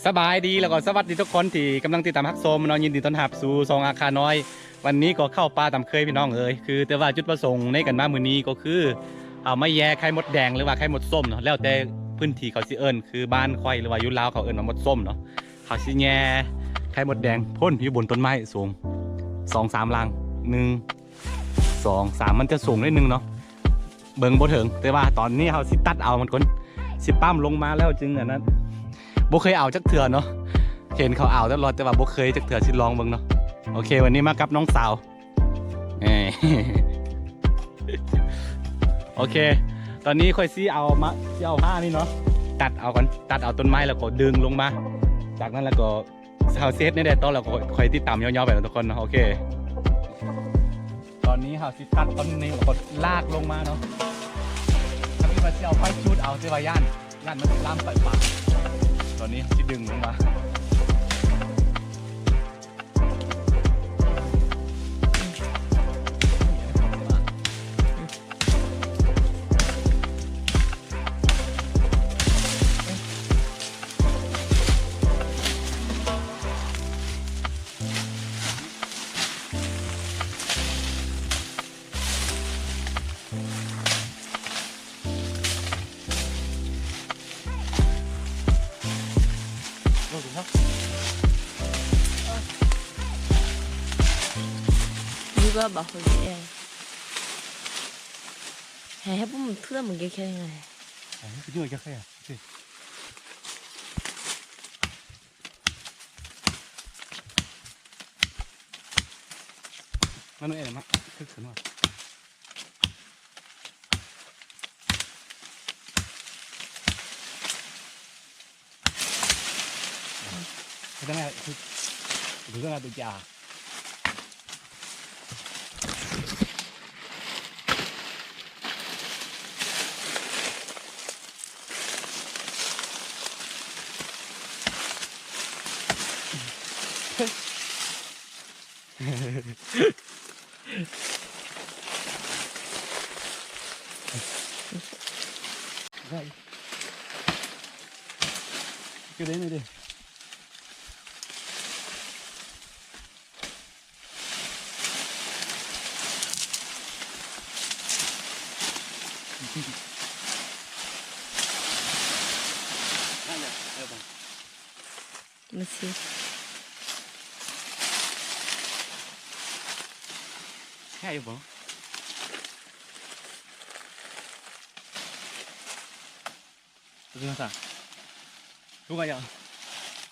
ສະບາຍດີ ແລ້ວກໍສະຫວັດດີທຸກຄົນທີ່ກຳລັງຕິດຕາມຮັບຊົມເນາະ, ຍິນດີຕ້ອນຮັບສູ່ຊ່ອງອາຄານ້ອຍ. ວັນນີ້ກໍເຂົ້າປ່າຕາມເຄີຍພີ່ນ້ອງເອີຍ. ຄືແຕ່ວ່າຈຸດປະສົງໃນການມາມື້ນີ້ກໍຄື ເອົາມາແຍ່ໄຂ່ມົດແດງ ຫຼືວ່າໄຂ່ມົດສົ້ມເນາະ, ແລ້ວແຕ່ພື້ນທີ່ເຂົາຊິເອີ້ນ. ຄືບ້ານຂ້ອຍ ຫຼືວ່າຢູ່ລາວເຂົາເອີ້ນວ່າມົດສົ້ມເນາະ. ເຮົາຊິແຍ່ໄຂ່ມົດແດງພຸ້ນ ຢູ່ບົນຕົ້ນໄມ້ສູງສອງສາມຫຼັງ ໜຶ່ງ ສອງ ສາມ ມັນຈະສູງໜ້ອຍໜຶ່ງເນາະ, ເບິ່ງບໍ່ເຖິງ. ແຕ່ວ່າຕອນນີ້ເຮົາຊິຕັດເອົາມັນກ່ອນ, ຊິປ້ຳລົງມາແລ້ວຈຶ່ງອັນນັ້ນ. ບໍ່ເຄີຍເອົາຈັກເທື່ອເນາະ, ເຫັນເຂົາເອົາຕະຫຼອດ ແຕ່ວ່າບໍ່ເຄີຍຈັກເທື່ອ, ຊິລອງເບິ່ງເນາະ. ໂອເຄ ວັນນີ້ມາກັບນ້ອງສາວ. ເອີ ໂອເຄ ຕອນນີ້ຂ້ອຍຊິເອົາມາ ຊິເອົາຜ້ານີ້ເນາະ ຕັດເອົາກ່ອນ, ຕັດເອົາຕົ້ນໄມ້ແລ້ວກໍດຶງລົງມາ. ຈາກນັ້ນແລ້ວກໍ ເຮົາຊິເຮັດແນວໃດຕໍ່ ແລ້ວກໍຄ່ອຍຕິດຕາມຍາວໆໄປເນາະທຸກຄົນເນາະ. ໂອເຄ ຕອນນີ້ເຮົາຊິຕັດຕົ້ນນີ້ ແລ້ວກໍລາກລົງມາເນາະ. ຖ້າມີວ່າຊິເອົາໄຟຈູດເອົາ, ແຕ່ວ່າຢ້ານ ຢ້ານມັນລາມໄປປ່າ. ຕອນນີ້ເຮົາຊິດຶງລົງມາ.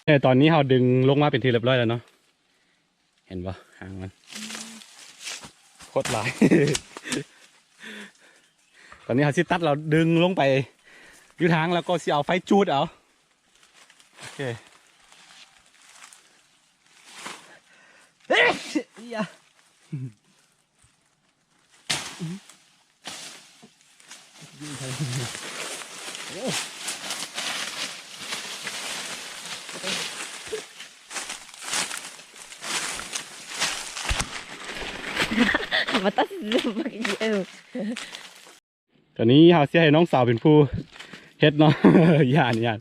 ເອີ ຕອນນີ້ເຮົາດຶງລົງມາເປັນທີ່ຮຽບຮ້ອຍແລ້ວເນາະ. ເຫັນບໍ່ ຫາງມັນໂຄດຫຼາຍ. ຕອນນີ້ເຮົາຊິຕັດ ແລ້ວດຶງລົງໄປຢູ່ທາງ ແລ້ວກໍຊິເອົາໄຟຈູດເອົາ. ໂອເຄ ເອີຍ また沈むわけに合う。 ຕອນນີ້ເຮົາຊິໃຫ້ນ້ອງສາວເປັນຜູ້ເຮັດເນາະ. ຢ້ານ ຢ້ານ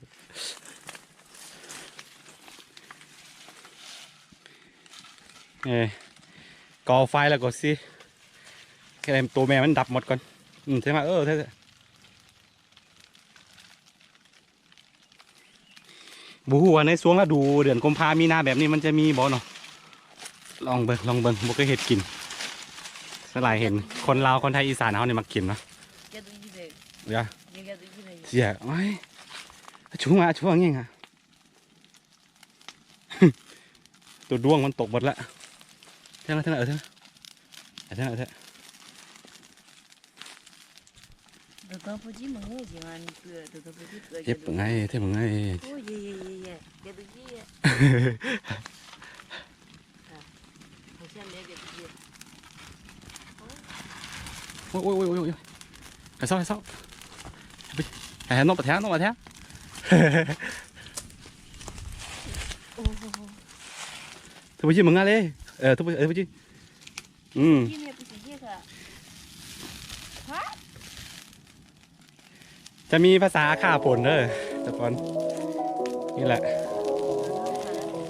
ເອີ ກໍ່ໄຟແລ້ວກໍຊິ ໃຫ້ໂຕແມ່ມັນດັບໝົດກ່ອນ. ອືມ ໃຊ່ມາ ເອີ ໃຊ່ ບໍ່ຮູ້ວ່າໃນຊ່ວງລະດູເດືອນກຸມພາ ມີນາແບບນີ້ມັນຈະມີບໍ່ເນາະ. ລອງເບິ່ງ ລອງເບິ່ງ ບໍ່ເຄີຍເຮັດກິນ. ສ່ວນຫຼາຍເຫັນຄົນລາວ ຄົນໄທ ອີສານເຮົານີ້ມັກກິນເນາະ. ເສຍ ໂອ້ຍ ຈຸງມາ ຈຸງແງງ ໂຕດ້ວງມັນຕົກໝົດລະ. ເທິງ ເທິງ ເອີ ເທິງ ເທິງ ເທິງ. ເຈັບປະໄງ ເຈັບປະໄງ. ໂອ້ຍ ໂອ້ຍ ໂອ້ຍ ໂອ້ຍ ໂອ້ຍ. ໃຫ້ເຊົາ ໃຫ້ເຊົາ ໃຫ້ນ້ອງປະແທງ ນ້ອງປະແທງ. ໂອ້ໂຫ ເທີບໍ່ຍິງມັນງາເລີຍ. ເອີ ເທີບໍ່ ເອີ ບໍ່ຍິງ. ອືມ ຈະມີພາສາຂ້າຝົນເດີທຸກຄົນ. ນີ້ແຫຼະ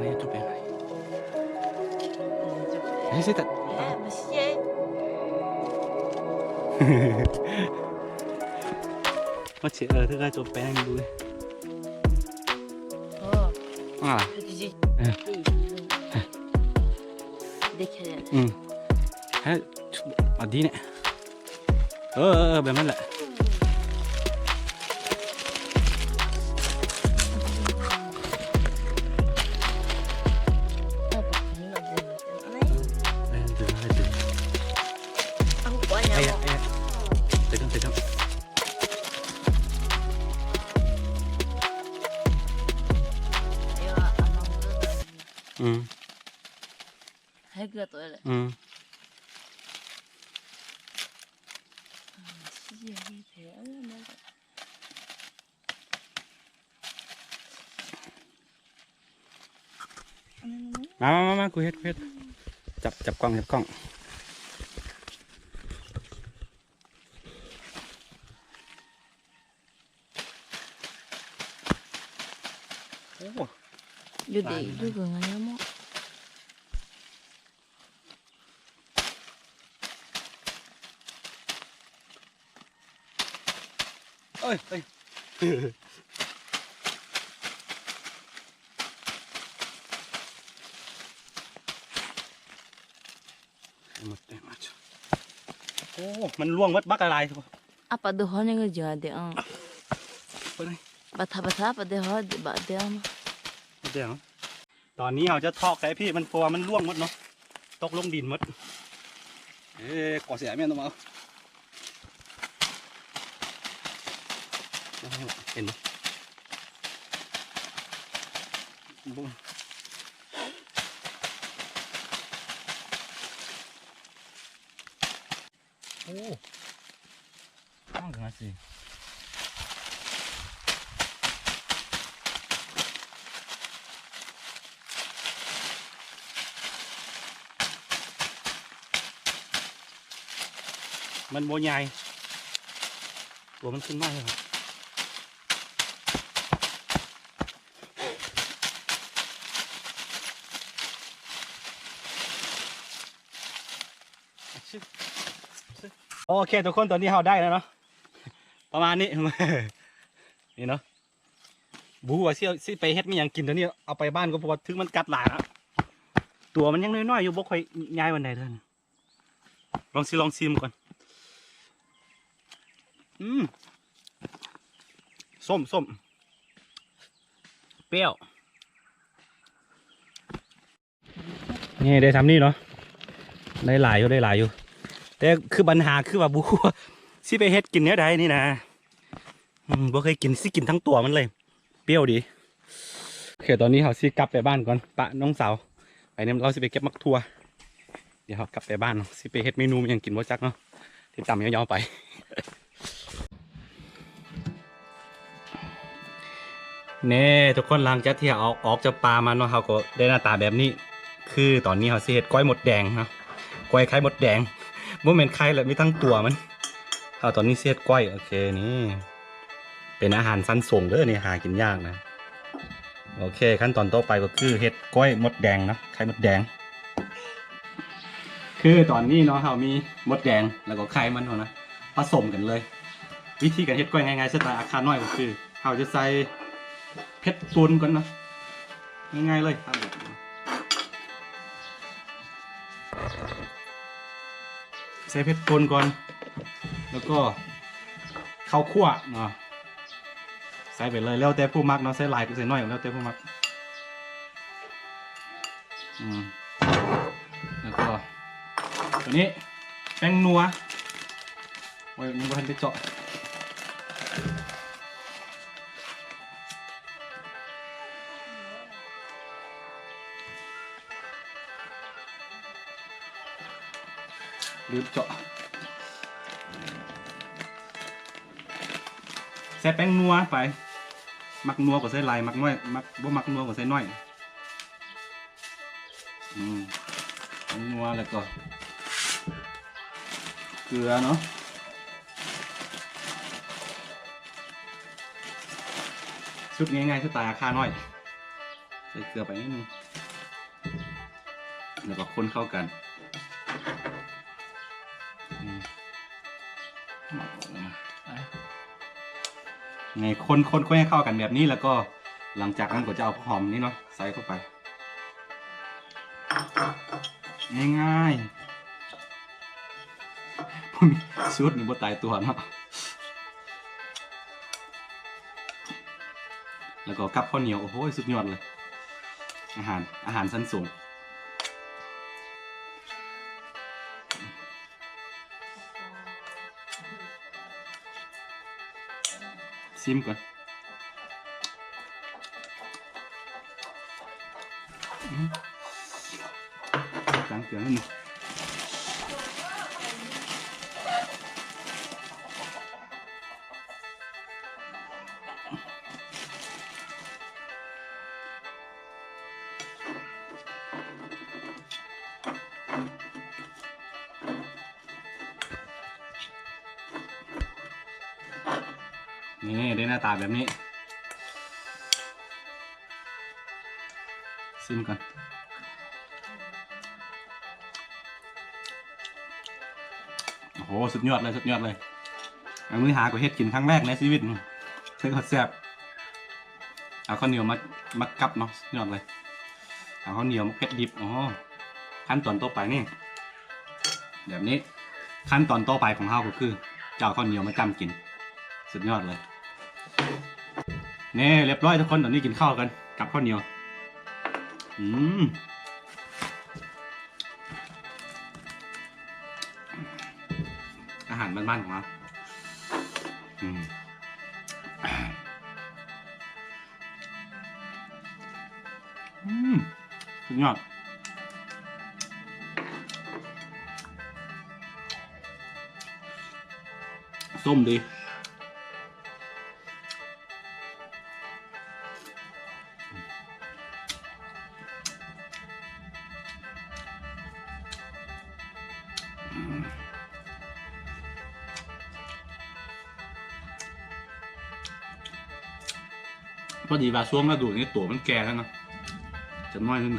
你做饼。哎，这个。哎，不是耶。我去，呃，这个做饼你不会。哦。啊。对，对，对。嗯。对，对，对。 อืม ให้ เอาดีเนี่ย เออ เออ เออ แบบนั้นแหละ เออ ดึง ดึง ดึง ดึง ดึง ดึง อืม ให้เกลือตัวเลย อืม มา มา มา มา กูเฮ็ด กูเฮ็ด จับ จับกล้อง จับกล้อง โอ้ อยู่ดี หลาย อยู่กับไงอะหมอ เอ้ย เอ้ย โอ้ มันร่วงหมดบักหลายๆ อะ ปะดูฮอดยังเยอะเด้อ ไปไหน บะทา บะทา ปะดูฮอดบะเด้อ เด้อ ตอนนี้เฮาจะถอกใส่พี่มัน เพราะว่ามันร่วงหมดเนาะ ตกลงดินหมด เอ้ ก่อเสียแม่นบ่ เห็นบ่ โอ้ ตั้งกันสิ มันบ่ใหญ่ ตัวมันขึ้นมาแล้ว โอเค ทุกคน ตอนนี้เฮาได้แล้วเนาะ ประมาณนี้ นี่เนาะ บ่ฮู้ว่าสิ สิไปเฮ็ดมีหยังกิน ตอนนี้เอาไปบ้านก็ เพราะว่าถืกมันกัดหลายละ ตัวมันยังน้อยๆ อยู่ บ่ค่อยใหญ่ปานใดเด้อ ลองสิ ลองชิมก่อน อืม ส้ม ส้ม เปรี้ยว นี่ได้ส่ำนี้เนาะ ได้หลายอยู่ ได้หลายอยู่ แต่คือปัญหาคือว่าบ่ฮู้ว่าสิไปเฮ็ดกินแนวใดนี่นะ อืม บ่เคยกิน สิกินทั้งตัวมันเลย เปรี้ยวดี โอเค ตอนนี้เฮาสิกลับไปบ้านก่อน ปะน้องสาวไปนำ ลาวสิไปเก็บหมากถั่ว เดี๋ยวเฮากลับไปบ้านเนาะ สิไปเฮ็ดเมนูอิหยังกินบ่จักเนาะ ติดตามยาวๆไป นี่ทุกคน หลังจากที่เอาออกจากป่ามาเนาะ เฮาก็ได้หน้าตาแบบนี้ คือตอนนี้เฮาสิเฮ็ดก้อยมดแดงเนาะ ก้อยไข่มดแดง บ่แม่นไข่แหละ มีทั้งตัวมัน เฮาตอนนี้สิเฮ็ดก้อย โอเค นี่ เป็นอาหารชั้นสูงเด้อ นี่หากินยากนะ โอเค ขั้นตอนต่อไปก็คือเฮ็ดก้อยมดแดงเนาะ ไข่มดแดง คือตอนนี้เนาะ เฮามีมดแดงแล้วก็ไข่มันเนาะ ผสมกันเลย วิธีการเฮ็ดก้อยง่ายๆ สไตล์อาคารน้อยก็คือ เฮาจะใส่เผ็ดป่นก่อนเนาะ ง่ายๆ เลย ใส่เผ็ดป่นก่อน แล้วก็ข้าวคั่วเนาะ ใส่ไปเลย แล้วแต่ผู้มักเนาะ ใส่หลายใส่น้อย แล้วแต่ผู้มัก อืม แล้วก็ตัวนี้ ແປ້ງນົວ ໂອ້ຍ ຍັງບໍ່ທັນໄດ້ເຈາະ ລືມເຈາະ ໃສ່ແປ້ງນົວໄປ ມັກນົວກໍໃສ່ຫຼາຍ ມັກນ້ອຍ ມັກ ບໍ່ມັກນົວກໍໃສ່ໜ້ອຍ. ອືມ ແປ້ງນົວ ແລ້ວກໍເກືອເນາະ ສູດງ່າຍໆ ສະໄຕລ໌ອາຄານ້ອຍ ໃສ່ເກືອໄປນິດໜຶ່ງ ແລ້ວກໍຄົນເຂົ້າກັນ ອືມ ໃຫ້ຄົນໆ ຄົນໃຫ້ເຂົ້າກັນແບບນີ້ ແລ້ວກໍຫຼັງຈາກນັ້ນກໍຈະເອົາຫອມນີ້ເນາະ ໃສ່ເຂົ້າໄປ ງ່າຍໆ ບໍ່ມີສູດນີ້ບໍ່ຕາຍຕົວເນາະ ແລ້ວກໍກັບເຂົ້າໜຽວ ໂອ້ໂຫ ສຸດຍອດເລີຍ ອາຫານ ອາຫານຊັ້ນສູງ. ຊີມກ່ອນ ອືມ ຈາງເກືອໜ້ອຍໜຶ່ງ. ນີ້ ໄດ້ໜ້າຕາແບບນີ້ ຊີມກ່ອນ. ໂອ້ໂຫ ສຸດຍອດເລີຍ ສຸດຍອດເລີຍ ອັນນີ້ຫາກໍເຮັດກິນຄັ້ງແລກໃນຊີວິດ ເຮັດກໍແຊບ ເອົາເຂົ້າໜຽວມາ ມາກັບເນາະ ສຸດຍອດເລີຍ ເອົາເຂົ້າໜຽວມາເຜັດດິບ ໂອ້ໂຫ ຂັ້ນຕອນຕໍ່ໄປນີ້ ແບບນີ້ ຂັ້ນຕອນຕໍ່ໄປຂອງເຮົາກໍຄື ຈະເອົາເຂົ້າໜຽວມາຈ້ຳກິນ ສຸດຍອດເລີຍ ນີ້ ຮຽບຮ້ອຍທຸກຄົນ ຕອນນີ້ກິນເຂົ້າກັນ ກັບເຂົ້າໜຽວ ອືມ ອາຫານບ້ານໆຂອງເຮົາ ອືມ ອືມ ສຸດຍອດ ສົ້ມດີ. ພໍດີວ່າຊ່ວງລະດູນີ້ໂຕມັນແກ່ແລ້ວເນາະ ຈະນ້ອຍໜຶ່ງ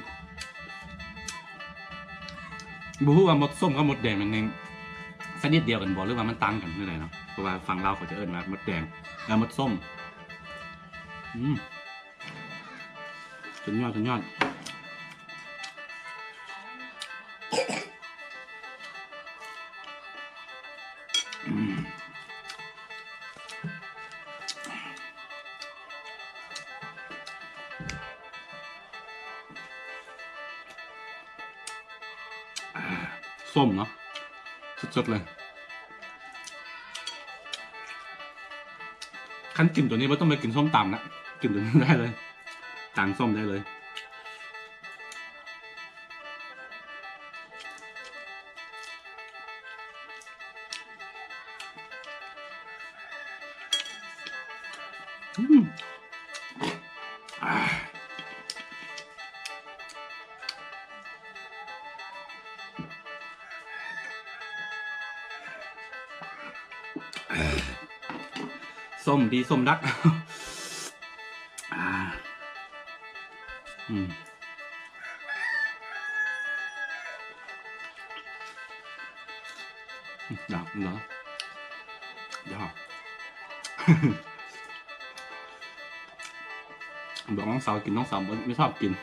ບໍ່ຮູ້ວ່າມົດສົ້ມກັບມົດແດງມັນຍັງຊະນິດດຽວກັນບໍ່ ຫຼືວ່າມັນຕ່າງກັນແນວໃດເນາະ ເພາະວ່າຝັ່ງລາວເຂົາຈະເອີ້ນວ່າມົດແດງ ແລະ ມົດສົ້ມ ອືມ ສຸດຍອດ ສຸດຍອດ ອືມ. ສົ້ມເນາະ ສົດໆເລີຍ ຄັນກິນໂຕນີ້ບໍ່ຕ້ອງໄປກິນສົ້ມຕຳລະ ກິນໂຕນີ້ໄດ້ເລີຍ ຕຳສົ້ມໄດ້ເລີຍ. ອືມ ອາ ສົ້ມດີສົ້ມດັກ ອາ ອືມ. ດາກເນາະ ດາກ ບອກນ້ອງສາວກິນ ນ້ອງສາວບໍ່ ບໍ່ຊອບກິນ.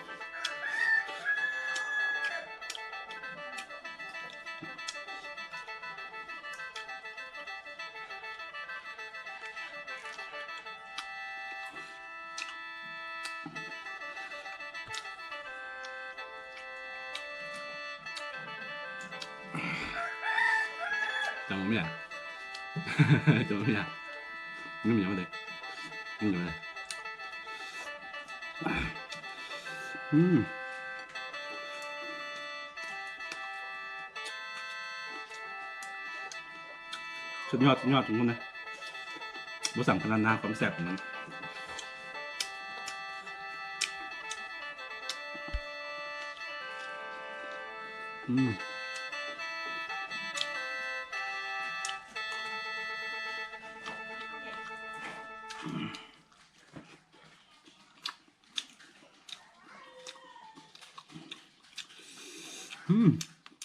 ອື ຈຳບໍ່ມີຫຍັງ ຈຳບໍ່ມີຫຍັງ ມັນມີຫຍັງເດ້ ມັນມີຫຍັງເດ້ ອືມ ສຸດຍອດ ສຸດຍອດທຸກຄົນເດ້. ບໍ່ສຳຄັນນານາຄວາມແຊບຂອງມັນ. ອືມ ອືມ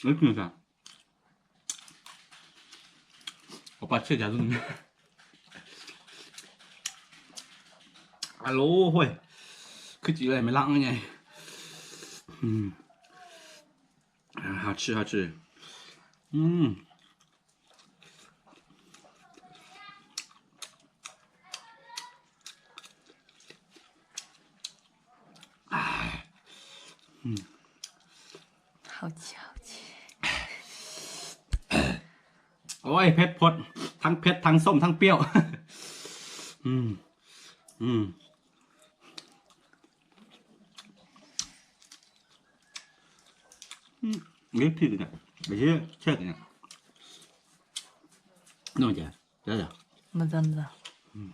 ເອີ ກິນຊະ. ເອົາປາເຊດຢາລຸນ ອາໂລ ໂອ້ຍ ຄືຈິເອື້ອຍແມ່ລ້າງໃຫຍ່ ອືມ ຫາຊື່ ຫາຊື່ ອືມ 好吃，好吃。 ໂອ້ຍ ເຜັດພົດ ທັງເຜັດ ທັງສົ້ມ ທັງປ່ຽວ ອືມ ອືມ ອືມ ນີ້ທີ່ນີ້ ໄອ້ເຮີ້ ເຊັດນີ້ ນ້ອງຈະ ໄດ້ລະ ມາຈັນລະ ອືມ.